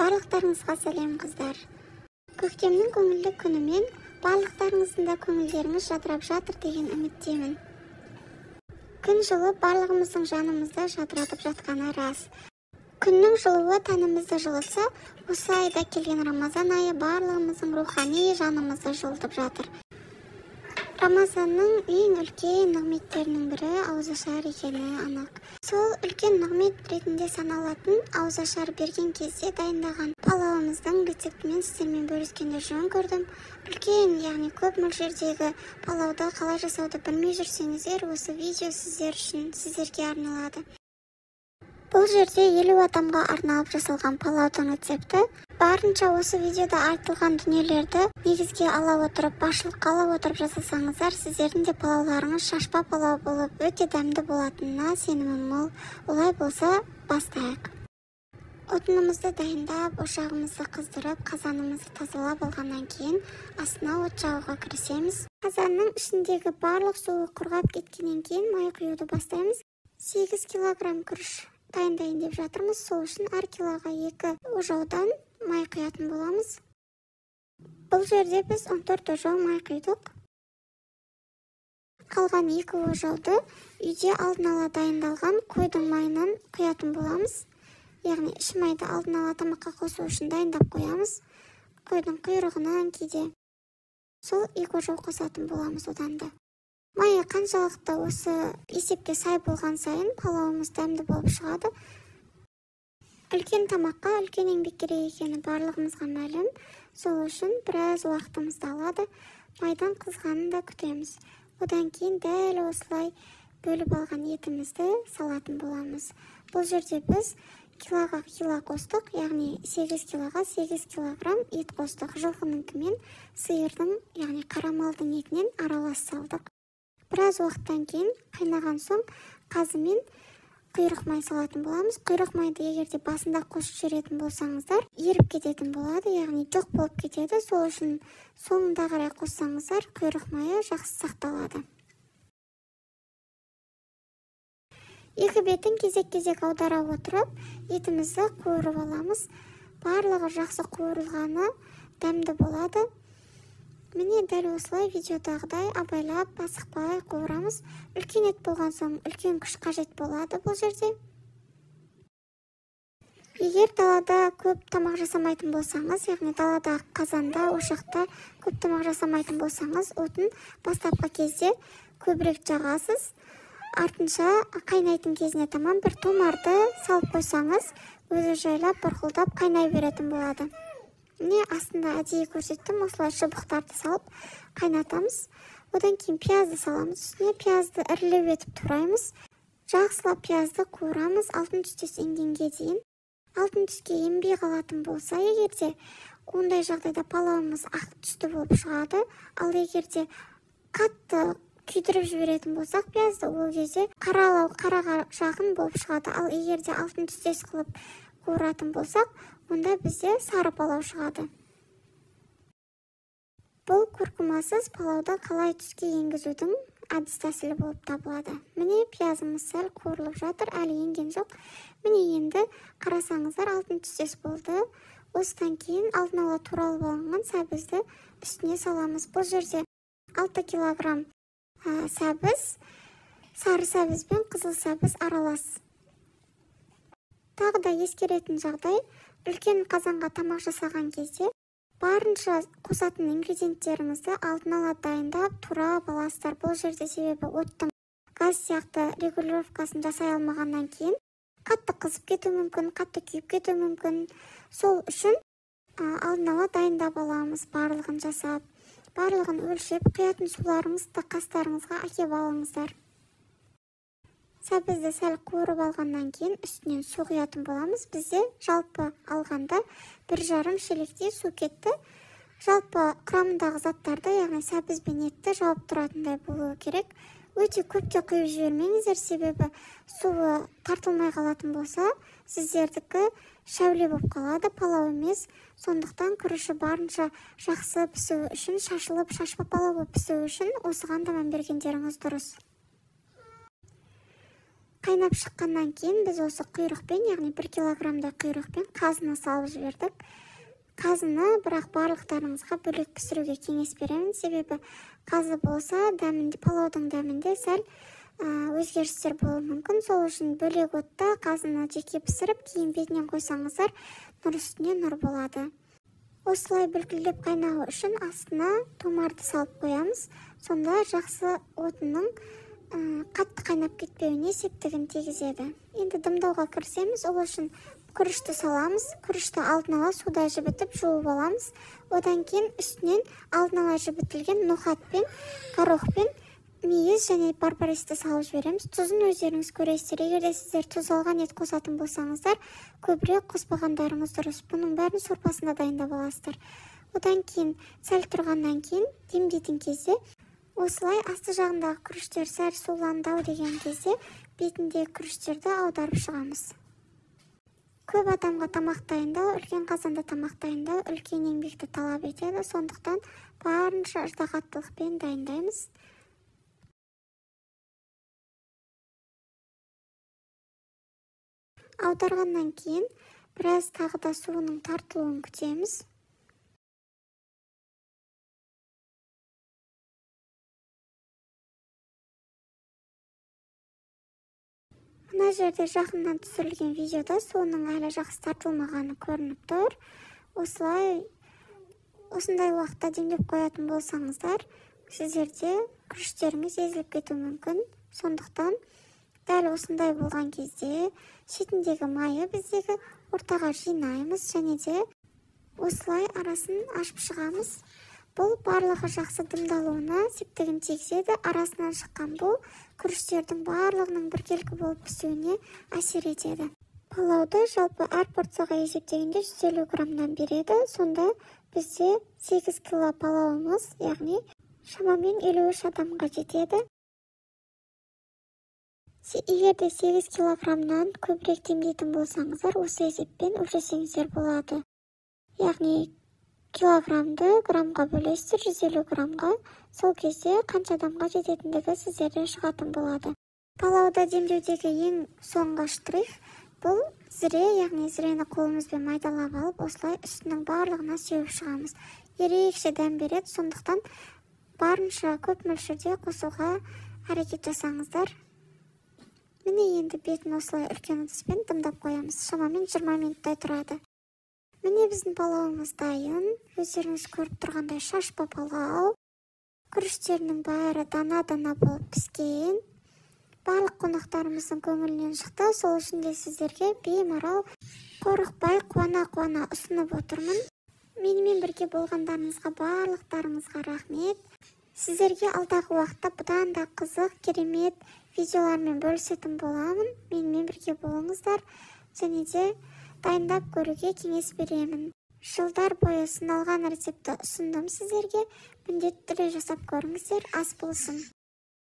Барлықтарыңызға сәлем, қыздар. Көктемнің көңілді күнімен барлықтарыңыздың да көңілдеріңіз жадырап жатыр деген үміттемін. Күн жылып барлығымыздың жанымызды жадыратып жатқаны рас. Күннің жылуы тәнімізді жылытса, осы айда келген Рамазан айы барлығымыздың рухани жанымызды жылытып жатыр. Рамазанның ең үлкен нығметтерінің бірі ауызашар екені анық. Сол үлкен нығмет ретінде саналатын ауызашар берген кезде дайындаған палауымыздың рецептімен сіздермен бөліскенді жөн көрдім. Үлкен, яғни көп мөлшердегі палауды қалай жасауды білмей жүрсеңіздер, осы видео сіздер үшін, сіздерге арналады. Бұл жерде 50 адамға арналып жасалған палаудың рецепті. Барынша осы видеода айтылған дүниелерді негізге ала отырып, басшылыққа ала отырып жасасаңыздар, сіздердің де палауларыңыз шашпа палау болып, өте дәмді болатынына сенімім мол. Олай болса, бастайық. Отынымызды дайындап, ошағымызды қыздырып, қазанымызды тазалап алғаннан кейін астына от жағуға кірісеміз. Қазанның ішіндегі барлық суы құрғап кеткеннен кейін май құюды бастаймыз. 8 килограмм күріш дайындайын деп жатырмыз. Сол үшін әр килоға 2 ожаудан май құятын боламыз. Бұл жерде біз 14 ожау май құйдық. Қалған 2 ожауды үйде алдын ала дайындалған қойдың майынан құятын боламыз. Яғни іші майды алдын ала тамаққа қосу үшін дайындап қоямыз. Қойдың құйрығынан кейде сол 2 ожау қосатын боламыз одан да. Майы қаншалықты осы есепке сай болған сайын палауымыз дәмді болып шығады. Үлкен тамаққа үлкен еңбек керек екені барлығымызға мәлім. Сол үшін біраз уақытымызды алады. Майдың қызғанын да күтеміз. Одан кейін дәл осылай бөліп алған етімізді салатын боламыз. Бұл жерде біз килоға кило қостық, яғни 8 килоға 8 килограмм ет қостық. Жылқыныкімен сиырдың, яғни қара малдың етінен аралас салдық. Біраз уақыттан кейін қайнаған соң қазы мен құйрық май салатын боламыз. Құйрық майды егер де басында қосып жіберетін болсаңыздар, еріп кететін болады, яғни жоқ болып кетеді. Сол үшін соңында қарай қоссаңыздар, құйрық майы жақсы сақталады. Екі бетін кезек-кезек аудара отырып, етімізді қуырып аламыз. Барлығы жақсы қуырылғаны дәмді болады. Міне дәл осылай видеодағыдай абайлап, асықпай қуырамыз. Үлкен ет болған соң үлкен күш қажет болады бұл жерде. Егер далада көп тамақ жасамайтын болсаңыз, яғни далада қазанда, ошақта көп тамақ жасамайтын болсаңыз, отын бастапқы кезде көбірек жағасыз. Артынша қайнайтын кезіне таман бір томарды салып қойсаңыз, өзі жайлап бұрқылдап қайнай беретін болады. Міне астында әдейі көрсеттім, осылай шыбықтарды салып қайнатамыз. Одан кейін пиязды саламыз. Үстіне пиязды ірілеу етіп тураймыз. Жақсылап пиязды қуырамыз алтын түстес енгенге дейін. Алтын түске енбей қалатын болса, егер де ондай жағдайда палауымыз ақ түсті болып шығады. Ал егер де қатты күйдіріп жіберетін болсақ пиязды, ол кезде қаралау, қараға жақын болып шығады. Ал егер де алтын түстес қылып қуыратын болсақ, онда бізде сары палау шығады. Бұл куркумасыз палауды қалай түске енгізудің әдіс тәсілі болып табылады. Міне пиязымыз сәл қуырылып жатыр, әлі енген жоқ. Міне енді қарасаңыздар алтын түстес болды. Осыдан кейін алдын ала туралып алынған сәбізді үстіне саламыз. Бұл жерде 6 килограмм сәбіз, сары сәбіз бен қызыл сәбіз аралас. Тағы да ескеретін жағдай, үлкен қазанға тамақ жасаған кезде барынша қосатын ингредиенттеріңізді алдын ала дайындап, турап аласыздар. Бұл жерде себебі оттың газ сияқты регулировкасын жасай алмағаннан кейін қатты қызып кетуі мүмкін, қатты күйіп кетуі мүмкін. Сол үшін алдын ала дайындап аламыз, барлығын жасап, барлығын өлшеп, құятын суларыңызды қастарыңызға әкеп алыңыздар. Сәбізді сәл қуырып алғаннан кейін үстінен су құятын боламыз. Бізде жалпы алғанда 1,5 шелектей су кетті. Жалпы құрамындағы заттарды, яғни сәбіз бен етті жауып тұратындай болуы керек. Өте көп те құйып жібермеңіздер, себебі суы тартылмай қалатын болса, сіздердікі шәуле болып қалады, палау емес. Сондықтан күріші барынша жақсы пісуі үшін, шашылып шашпа палау болып пісуі үшін осыған да мән бергендеріңіз дұрыс. Қайнап шыққаннан кейін біз осы құйрықпен, яғни 1 килограммдай құйрықпен қазыны салып жібердік. Қазыны бірақ барлықтарыңызға бөлек пісіруге кеңес беремін, себебі қазы болса дәмінде, палаудың дәмінде сәл өзгерістер болуы мүмкін. Сол үшін бөлек отта қазыны жеке пісіріп, кейін бетінен қойсаңыздар, нұр үстіне нұр болады. Осылай бүлкілдеп қайнауы үшін астына томарды салып қоямыз. Сонда жақсы отының қатты қайнап кетпеуіне септігін тигізеді. Енді дымдауға кірісеміз. Ол үшін күрішті саламыз. Күрішті алдын ала суда жібітіп жуып аламыз. Одан кейін үстінен алдын ала жібітілген ноқатпен, горохпен мейіз және барбаристі салып жібереміз. Тұзын өздеріңіз көресіздер. Егер де сіздер тұз алған ет қосатын болсаңыздар, көбірек қоспағандарыңыз дұрыс. Бұның бәрін сорпасында дайындап аласыздар. Одан кейін сәл тұрғаннан кейін демдейтін кезде осылай асты жағындағы күріштер сәл суландау деген кезде бетіндегі күріштерді аударып шығамыз. Көп адамға тамақ дайындау, үлкен қазанда тамақ дайындау үлкен еңбекті талап етеді. Сондықтан барынша ыждағаттылықпен дайындаймыз. Аударғаннан кейін біраз тағы да суының тартылуын күтеміз. Мына жерде жақыннан түсірілген видеода суының әлі жақсы тартылмағаны көрініп тұр. Осылай осындай уақытта демдеп қоятын болсаңыздар, сіздерде күріштеріңіз езіліп кетуі мүмкін. Сондықтан дәл осындай болған кезде шетіндегі майы біздегі ортаға жинаймыз және де осылай арасын ашып шығамыз. Бұл барлығы жақсы дымдалуына септігін тигізеді. Арасынан шыққан бұл күріштердің барлығының біркелкі болып пісуіне әсер етеді. Палауды жалпы әр порцияға есептегенде 150 граммнан береді. Сонда бізде 8 кило палауымыз, яғни шамамен 53 адамға жетеді. Егер де 8 килограммнан көбірек демдейтін болсаңыздар, осы есеппен өлшесеңіздер болады. Яғни килограммды граммға бөлесіздер, 150 граммға. Сол кезде қанша адамға жететіндігі сіздерден шығатын болады. Палауды демдеудегі ең соңғы штрих бұл зіре, яғни зірені қолымызбен майдалап алып, осылай үстінің барлығына сеуіп шығамыз. Ерекше дәм береді, сондықтан барынша көп мөлшерде қосуға әрекет жасаңыздар. Міне енді бетін осылай үлкен ыдыспен дымдап қоямыз. Шамамен 20 минуттай тұрады. Міне біздің палауымыз дайын. Өздеріңіз көріп тұрғандай шашпа палау. Күріштерінің бәрі дана-дана болып піскен. Барлық қонақтарымыздың көңілінен шықты. Сол үшін де сіздерге беймарал қорықпай қуана-қуана ұсынып отырмын. Менімен бірге болғандарыңызға барлықтарыңызға рахмет. Сіздерге алдағы уақытта бұдан да қызық, керемет видеолармен бөлісетін боламын. Менімен бірге болыңыздар және де дайындап көруге кеңес беремін. Жылдар бойы сыналған рецептті ұсындым сіздерге. Міндетті түрде жасап көріңіздер. Ас болсын.